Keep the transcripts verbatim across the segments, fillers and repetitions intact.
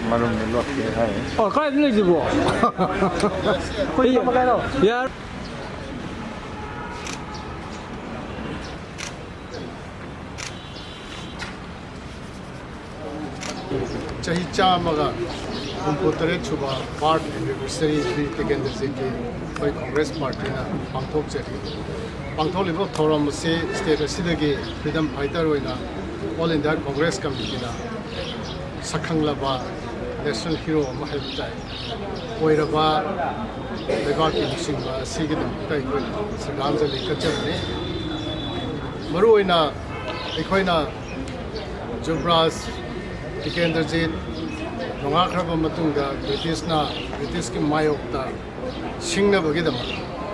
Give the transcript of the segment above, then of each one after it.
ꯃꯔꯨꯝꯗ ꯂꯣꯠꯀꯦ ꯍꯥꯏ꯫ ꯑꯣ, ꯀꯥꯏꯗ ꯂꯩꯗꯨꯕꯣ? ꯑꯩꯈꯣꯏ ꯊꯝꯃ ꯀꯥꯏꯔꯣ? ꯌꯥꯔ- ꯆꯍꯤ ꯆꯥꯝꯃꯒ ꯍꯨꯝꯐꯨ ꯇꯔꯦꯠ ꯁꯨꯕ ꯕꯥꯔꯠ ꯑꯦꯅꯤꯚꯔꯁꯔꯤ ꯕꯤꯔ ꯇꯤꯀꯦꯟꯗ꯭ꯔꯖꯤꯠꯀꯤ ꯑꯩꯈꯣꯏ ꯀꯣꯡꯒ꯭ꯔꯦꯁ ꯄꯥꯔꯇꯤꯅ ꯄꯥꯡꯊꯣꯛꯆꯔꯤ꯫ ꯄꯥꯡꯊꯣꯛꯂꯤꯕ ꯊꯧꯔꯝ ꯑꯁꯤ ꯁ꯭ꯇꯦꯠ ꯑꯁꯤꯗꯒꯤ ꯐ꯭ꯔꯤꯗꯝ ꯐꯥꯏꯇꯔ ꯑꯣꯏꯅ ꯑꯣꯜ ꯏꯟꯗꯤꯌꯥ ꯀꯣꯡꯒ꯭ꯔꯦꯁ ꯀꯃꯤꯇꯤꯅ ꯁꯛꯈꯪꯂꯕ ꯅꯦꯁꯅꯦꯜ ꯍꯤꯔꯣ ꯑꯃ ꯍꯥꯏꯕ ꯇꯥꯏ ꯑꯣꯏꯔꯕ ꯂꯩꯕꯥꯛꯀꯤ ꯂꯨꯆꯤꯡꯕ ꯑꯁꯤꯒꯤꯗꯃꯛꯇ ꯑꯩꯈꯣꯏꯅ ꯁ꯭ꯔꯗꯥꯟꯖꯂꯤ ꯀꯠꯆꯕꯅꯤ꯫ ꯃꯔꯨꯑꯣꯏꯅ ꯑꯩꯈꯣꯏꯅ ꯖꯨꯕꯔꯥꯖ ꯇꯤꯀꯦꯟꯗ꯭ꯔꯖꯤꯠ ꯅꯣꯡꯉꯥꯈ꯭ꯔꯕ ꯃꯇꯨꯡꯗ ꯕ꯭ꯔꯤꯇꯤꯁꯅ, ꯕ꯭ꯔꯤꯇꯤꯁꯀꯤ ꯃꯥꯌꯣꯛꯇ ꯁꯤꯡꯅꯕꯒꯤꯗꯃꯛ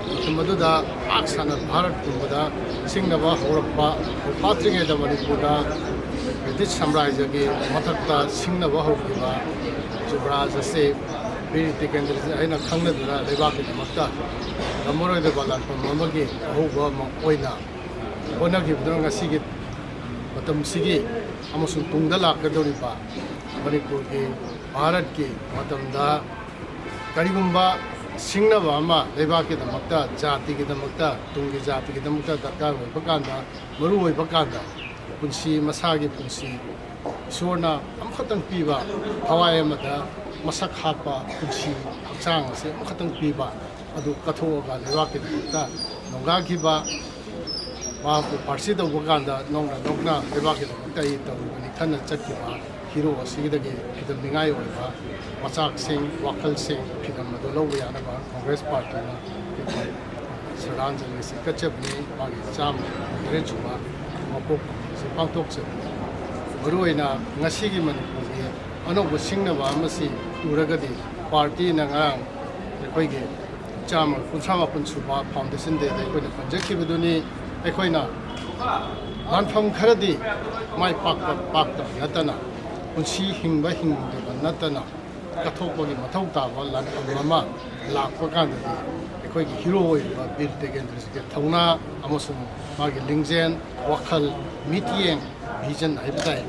ꯃꯇꯝ ꯑꯗꯨꯗ ꯄꯥꯛ ꯁꯟꯅ ꯚꯥꯔꯠ ꯄꯨꯝꯕꯗ ꯁꯤꯡꯅꯕ ꯍꯧꯔꯛꯄ, ꯍꯧꯐꯥꯠꯇ꯭ꯔꯤꯉꯩꯗ ꯃꯅꯤꯄꯨꯔꯗ ꯕ꯭ꯔꯤꯇꯤꯁ ꯁꯥꯝꯔꯥꯖ꯭ꯌꯒꯤ ꯃꯊꯛꯇ ꯁꯤꯡꯅꯕ ꯍꯧꯈꯤꯕ ꯖꯨꯕꯔꯥꯖ ꯑꯁꯤ ꯕꯤꯔ ꯇꯤꯀꯦꯟꯗ꯭ꯔꯖꯤꯠ ꯍꯥꯏꯅ ꯈꯪꯅꯗꯨꯅ ꯂꯩꯕꯥꯛꯀꯤꯗꯃꯛꯇ ꯉꯝꯃꯔꯣꯏꯗꯕ ꯂꯥꯟꯐꯝ ꯑꯃꯒꯤ ꯑꯍꯧꯕ ꯑꯃ ꯑꯣꯏꯅ ꯍꯣꯠꯅꯈꯤꯕꯗꯨꯅ ꯉꯁꯤꯒꯤ ꯃꯇꯝꯁꯤꯒꯤ ꯑꯃꯁꯨꯡ ꯇꯨꯡꯗ ꯂꯥꯛꯀꯗꯧꯔꯤꯕ ꯃꯅꯤꯄꯨꯔꯒꯤ, ꯚꯥꯔꯠꯀꯤ ꯃꯇꯝꯗ ꯀꯔꯤꯒꯨꯝꯕ ꯁꯤꯡꯅꯕ ꯑꯃ ꯂꯩꯕꯥꯛꯀꯤꯗꯃꯛꯇ, ꯖꯥꯇꯤꯒꯤꯗꯃꯛꯇ, ꯇꯨꯡꯒꯤ ꯖꯥꯇꯤꯒꯤꯗꯃꯛꯇ ꯗꯔꯀꯥꯔ ꯑꯣꯏꯕ ꯀꯥꯟꯗ, ꯃꯔꯨ ꯑꯣꯏꯕ ꯀꯥꯟꯗ, ꯄꯨꯟꯁꯤ, ꯃꯁꯥꯒꯤ ꯄꯨꯟꯁꯤ, ꯏꯁꯣꯔꯅ ꯑꯃꯈꯛꯇꯪ ꯄꯤꯕ ꯊꯋꯥꯏ ꯑꯃꯗ ꯃꯁꯛ ꯍꯥꯞꯄ ꯄꯨꯟꯁꯤ ꯍꯛꯆꯥꯡ ꯑꯁꯤ ꯑꯃꯈꯛꯇꯪ ꯄꯤꯕ ꯑꯗꯨ ꯀꯠꯊꯣꯛꯑꯒ ꯂꯩꯕꯥꯛꯀꯤꯗꯃꯛꯇ ꯅꯣꯡꯒꯥꯈꯤꯕ, ꯃꯍꯥꯛꯄꯨ ꯄꯥꯔꯁꯤ ꯇꯧꯕ ꯀꯥꯟꯗ ꯅꯣꯛꯅ ꯅꯣꯛꯅ ꯂꯩꯕꯥꯛꯀꯤꯗꯃꯛꯇ ꯑꯩ ꯇꯧꯔꯤꯕꯅꯤ ꯈꯟꯅ ꯆꯠꯈꯤꯕ ꯍꯤꯔꯣ ꯑꯁꯤꯗꯒꯤ ꯐꯤꯗꯝꯅꯤꯡꯉꯥꯏ ꯑꯣꯏꯕ ꯃꯆꯥꯛꯁꯤꯡ, ꯋꯥꯈꯜꯁꯤꯡ, ꯐꯤꯗꯝ ꯑꯗꯨ ꯂꯧꯕ ꯌꯥꯅꯕ ꯀꯣꯡꯒ꯭ꯔꯦꯁ ꯄꯥꯔꯇꯤꯅ ꯁ꯭ꯔꯗꯥꯟꯖꯂꯤ ꯑꯁꯤ ꯀꯠꯆꯕꯅꯤ꯫ ꯃꯥꯒꯤ ꯆꯥꯝꯃ ꯇꯔꯦꯠ ꯁꯨꯕ ꯃꯄꯣꯛ ꯀꯨꯝꯑꯣꯟ ꯑꯁꯤ ꯄꯥꯡꯊꯣꯛꯆꯕꯅꯤ꯫ ꯃꯔꯨꯑꯣꯏꯅ ꯉꯁꯤꯒꯤ ꯃꯅꯤꯄꯨꯔꯒꯤ ꯑꯅꯧꯕ ꯁꯤꯡꯅꯕ ꯑꯃꯁꯤ ꯎꯔꯒꯗꯤ ꯄꯥꯔꯇꯤꯅ ꯉꯔꯥꯡ ꯑꯩꯈꯣꯏꯒꯤ ꯆꯥꯝꯃ ꯀꯨꯟꯊ꯭ꯔꯥ ꯃꯥꯄꯟ ꯁꯨꯕ ꯐꯥꯎꯟꯗꯦꯁꯟ ꯗꯦꯗ ꯑꯩꯈꯣꯏꯅ ꯄꯟꯖꯈꯤꯕꯗꯨꯅꯤ꯫ ꯑꯩꯈꯣꯏꯅ ꯂꯥꯟꯐꯝ ꯈꯔꯗꯤ ꯃꯥꯏ ꯄꯥꯛꯄ ꯄꯥꯛꯇꯕ ꯅꯠꯇꯅ, ꯄꯨꯟꯁꯤ ꯍꯤꯡꯕ ꯍꯤꯡꯗꯕ ꯅꯠꯇꯅ, ꯀꯠꯊꯣꯛꯄꯒꯤ ꯃꯊꯧ ꯇꯥꯕ ꯂꯥꯟꯐꯝ ꯑꯃ ꯂꯥꯛꯄ ꯀꯥꯟꯗꯗꯤ, ꯑꯩꯈꯣꯏꯒꯤ ꯍꯤꯔꯣ ꯑꯣꯏꯔꯤꯕ ꯕꯤꯔ ꯇꯤꯀꯦꯟꯗ꯭ꯔꯖꯤꯠꯀꯤ ꯊꯧꯅꯥ ꯑꯃꯁꯨꯡ ꯃꯥꯒꯤ ꯂꯤꯡꯖꯦꯜ, ꯋꯥꯈꯜ, ꯃꯤꯠꯌꯦꯡ, ꯚꯤꯖꯟ ꯍꯥꯏꯕ ꯇꯥꯏ,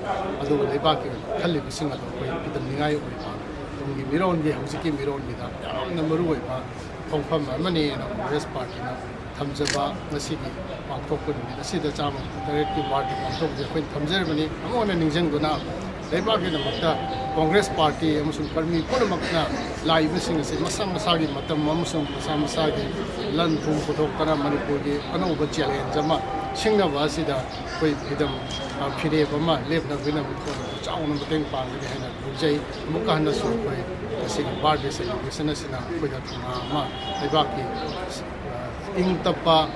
ꯑꯗꯨꯒ ꯂꯩꯕꯥꯛꯀꯤ ꯑꯣꯏꯅ ꯈꯜꯂꯤꯕꯁꯤꯡ ꯑꯗꯨ ꯑꯩꯈꯣꯏ ꯐꯤꯗꯝꯅꯤꯡꯉꯥꯏ ꯑꯣꯏꯕ, ꯇꯨꯡꯒꯤ ꯃꯤꯔꯣꯟꯒꯤ, ꯍꯧꯖꯤꯛꯀꯤ ꯃꯤꯔꯣꯟꯒꯤꯗ ꯌꯥꯝꯅ ꯃꯔꯨ ꯑꯣꯏꯕ ꯈꯣꯡꯐꯝ ꯑꯃꯅꯤꯅ ꯀꯣꯡꯒ꯭ꯔꯦꯁ ꯄꯥꯔꯇꯤꯅ ꯊꯝꯖꯕ ꯉꯁꯤꯒꯤ ꯄꯥꯡꯊꯣꯛꯄ ꯅꯨꯃꯤꯠ ꯑꯁꯤꯗ ꯆꯥꯝꯃ ꯇꯔꯦꯠꯀꯤ ꯕꯥꯔꯗꯦ ꯄꯥꯡꯊꯣꯛꯄꯁꯦ ꯑꯩꯈꯣꯏꯅ ꯊꯝꯖꯔꯤꯕꯅꯤ꯫ ꯑꯃꯨꯛ ꯍꯟꯅ ꯅꯤꯡꯁꯤꯡꯗꯨꯅ ꯂꯩꯕꯥꯛꯀꯤꯗꯃꯛꯇ ꯀꯣꯡꯒ꯭ꯔꯦꯁ ꯄꯥꯔꯇꯤ ꯑꯃꯁꯨꯡ ꯀꯔꯃꯤ ꯄꯨꯝꯅꯃꯛꯅ ꯂꯥꯛꯏꯕꯁꯤꯡ ꯑꯁꯤ ꯃꯁꯥ ꯃꯁꯥꯒꯤ ꯃꯇꯝ ꯑꯃꯁꯨꯡ ꯃꯁꯥ ꯃꯁꯥꯒꯤ ꯂꯟ ꯊꯨꯝ ꯄꯨꯊꯣꯛꯇꯅ ꯃꯅꯤꯄꯨꯔꯒꯤ ꯑꯅꯧꯕ ꯆꯦꯂꯦꯟꯖ ꯑꯃ ꯁꯤꯡꯅꯕ ꯑꯁꯤꯗ ꯑꯩꯈꯣꯏ ꯐꯤꯗꯝ, ꯑ, ꯐꯤꯔꯦꯞ ꯑꯃ ꯂꯦꯞꯅꯕꯒꯤꯗꯃꯛ ꯆꯥꯎꯅ ꯃꯇꯦꯡ ꯄꯥꯡꯒꯅꯤ ꯍꯥꯏꯅ ꯈꯪꯖꯩ꯫ ꯑꯃꯨꯛꯀ ꯍꯟꯅꯁꯨ ꯑꯩꯈꯣꯏ ꯉꯁꯤꯒꯤ ꯕꯥꯔꯗꯦ ꯁꯦꯂꯦꯕ꯭ꯔꯦꯁꯟ ꯑꯁꯤꯅ ꯑꯩꯈꯣꯏꯗ ꯊꯧꯅꯥ ꯑꯃ ꯂꯩꯕꯥꯛꯀꯤ, ꯑ, ꯏꯪ ꯇꯞꯄ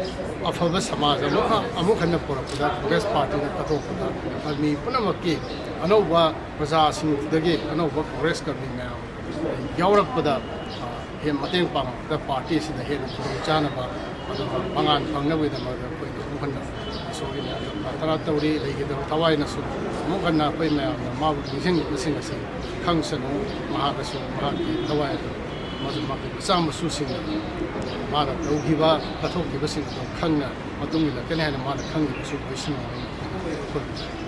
ꯑꯐꯕ ꯁꯃꯥꯖ ꯑꯃ ꯑꯃꯨꯛ ꯍꯟꯅ ꯄꯨꯔꯛꯄꯗ ꯀꯣꯡꯒ꯭ꯔꯦꯁ ꯄꯥꯔꯇꯤꯅ ꯀꯠꯊꯣꯛꯄꯗ ꯃꯤ ꯄꯨꯝꯅꯃꯛꯀꯤ ꯑꯅꯧꯕ ꯄ꯭ꯔꯖꯥꯁꯤꯡꯗꯨꯗꯒꯤ ꯑꯅꯧꯕ ꯀꯣꯡꯒ꯭ꯔꯦꯁ ꯀꯔꯃꯤ ꯃꯌꯥꯝ ꯌꯥꯎꯔꯛꯄꯗ, ꯑ, ꯍꯦꯟꯅ ꯃꯇꯦꯡ ꯄꯥꯡꯕꯗ ꯄꯥꯔꯇꯤ ꯑꯁꯤꯗ ꯍꯦꯟꯅ ꯈꯨꯗꯣꯡꯆꯥꯅꯕ ꯑꯗꯨꯒ ꯃꯉꯥꯜ ꯐꯪꯅꯕꯒꯤꯗꯃꯛꯇ ꯑꯩꯈꯣꯏꯅ ꯑꯃꯨꯛ ꯍꯟꯅ ꯏꯁꯣꯔꯒꯤ ꯃꯥꯡꯗ ꯄ꯭ꯔꯥꯔꯊꯅꯥ ꯇꯧꯔꯤ꯫ ꯂꯩꯒꯗꯕ ꯊꯋꯥꯏꯅꯁꯨ ꯑꯃꯨꯛ ꯍꯟꯅ ꯑꯩꯈꯣꯏ ꯃꯌꯥꯝꯅ ꯃꯥꯕꯨ ꯅꯤꯡꯁꯤꯡꯂꯤꯕꯁꯤꯡ ꯑꯁꯤ ꯈꯪꯁꯅꯨ꯫ ꯃꯍꯥꯛꯅꯁꯨ ꯃꯍꯥꯛꯀꯤ ꯊꯋꯥꯏ ꯑꯗꯨ ꯃꯗꯨ ꯃꯍꯥꯛꯀꯤ ꯃꯆꯥ ꯃꯁꯨꯁꯤꯡꯅ ꯃꯥꯅ ꯇꯧꯈꯤꯕ, ꯀꯠꯊꯣꯛꯈꯤꯕꯁꯤꯡ ꯑꯗꯨ ꯈꯪꯅ ꯃꯇꯨꯡ ꯏꯜꯂꯛꯀꯅꯤ ꯍꯥꯏꯅ ꯃꯥꯅ ꯈꯪꯂꯤꯕꯁꯨ ꯑꯣꯏꯁꯅꯨ ꯍꯥꯏꯅ ꯑꯩꯈꯣꯏ